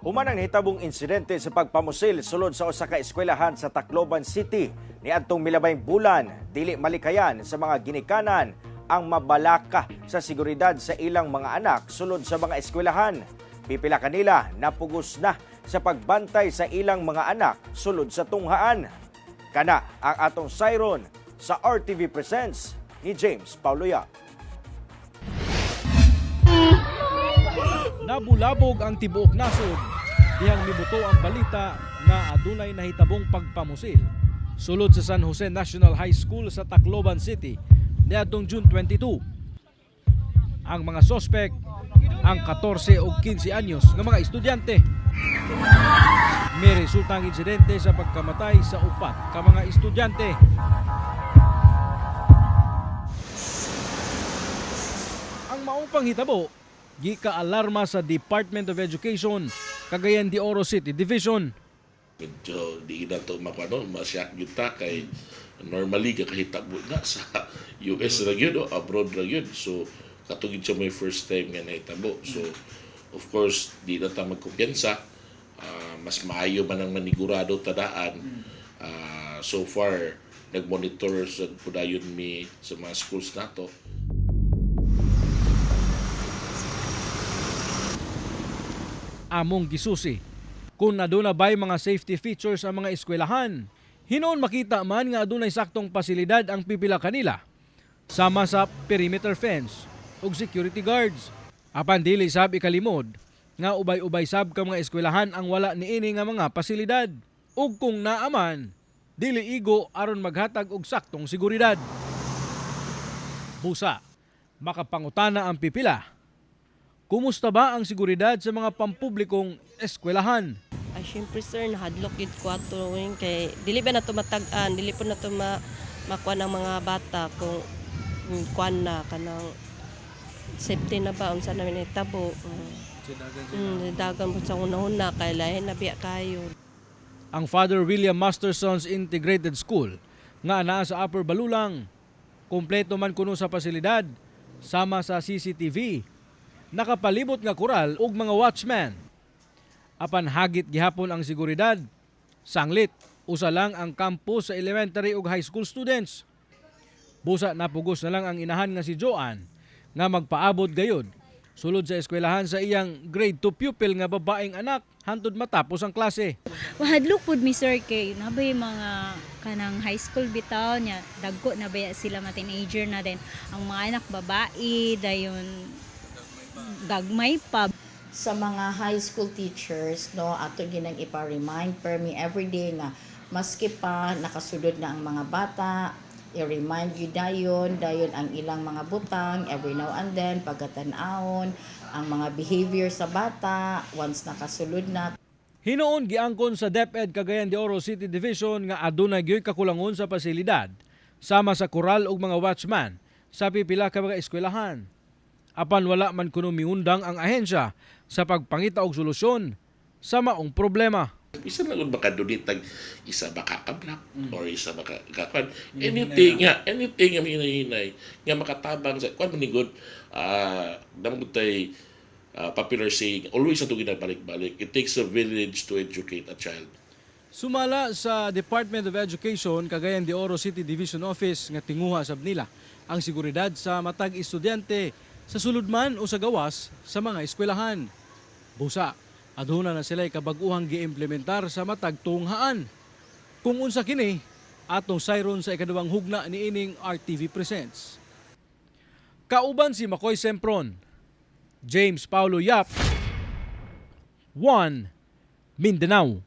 Human ang nahitabong insidente sa pagpamusil sulod sa usa ka eskwelahan sa Tacloban City niadtong milabayng bulan, dili malikayan sa mga ginikanan ang mabalaka sa seguridad sa ilang mga anak sulod sa mga eskwelahan. Pipila kanila napugos na sa pagbantay sa ilang mga anak sulod sa tunghaan. Kana ang atong sayron sa RTV Presents ni James Paulo Yap. Nabulabog ang tibuok nasod dihang mibuto ang balita nga adunay nahitabong pagpamusil sulod sa San Jose National High School sa Tacloban City niadtong June 22. Ang mga sospek ang 14 ug 15 anyos nga mga estudyante. May resulta ang insidente sa pagkamatay sa upat ka mga estudyante. Ang maong panghitabo, gika-alarma sa Department of Education, Cagayan de Oro City Division. Medyo di na to makuano, masyak gyud ta kay normally kakahitabo na sa US ra gyud o abroad ra gyud. So katong siya may first time nga nahitabo. So of course di na ta magkumpiyansa. Mas maayo man ang manigurado tadaan. So far nagmonitor sa pudayon mi sa mga schools nato. Among gisusi kung aduna ba'y mga safety features ang mga eskwelahan. Hinuon makita man nga adunay saktong pasilidad ang pipila kanila, sama sa perimeter fence ug security guards. Apan dili sab ikalimod nga ubay-ubay sab ka mga eskwelahan ang wala niini nga mga pasilidad. Ug kung naa man, dili igo aron maghatag og saktong seguridad. Busa, makapangutana ang pipila. Kumusta ba ang seguridad sa mga pampublikong eskwelahan? Ay, syempre sir, nahadlok gid ko ato yun kay dili ba na to matag-an, dili po na to makuha ng mga bata kung kuan na kanang safety na ba unsa na nahitabo. Dagan po sa una-una kay lahi na biya kayo. Ang Father William Masterson's Integrated School nga naa sa Upper Balulang. Kompleto man kuno sa pasilidad sama sa CCTV, nakapalibot nga koral ug mga watchman. Apan hagit gihapon ang seguridad. Sanglit, usa lang ang campus sa elementary ug high school students. Busa napugos na lang ang inahan nga si Joanne nga magpaabot gayud sulod sa eskwelahan sa iyang grade 2 pupil nga babaeng anak hantod matapos ang klase. Mahadlok pud mi sir kay nabay mga kanang high school bitaw niya, dagko na baya sila, mga teenager na din ang mga anak babae, dayon gagmay pa. Sa mga high school teachers, no, ato ginang ipa-remind per me everyday nga maski pa nakasulod na ang mga bata, i-remind you dayon dayon ang ilang mga butang every now and then, pagkatan-awon ang mga behavior sa bata once nakasulod na. Hinuon giangkon sa DepEd Cagayan de Oro City Division nga adunay gyoy kakulangon sa pasilidad sama sa koral ug mga watchman sa pipila ka mga eskwelahan. Apan wala man kuno miundang ang ahensya sa pagpangita og solusyon sa maong problema. Isa lang kung makadunit tag isa ba ka ka-block or isa ba ka kwan, anything nga, anything nga hinay nga makatabang sa kwan manigod. Damo tay popular saying, always ato ginabalik-balik, it takes a village to educate a child. Sumala sa Department of Education Cagayan de Oro City Division Office nga tinguha sab nila ang seguridad sa matag estudyante sa sulod man o sa gawas sa mga eskwelahan. Busa, aduna na sila'y kabag-uhang giimplementar sa matag tunghaan. Kung unsa kini, atong sayron sa ikaduhang hugna ni ining RTV Presents. Kauban si Makoy Sempron, James Paulo Yap, 1 Mindanao.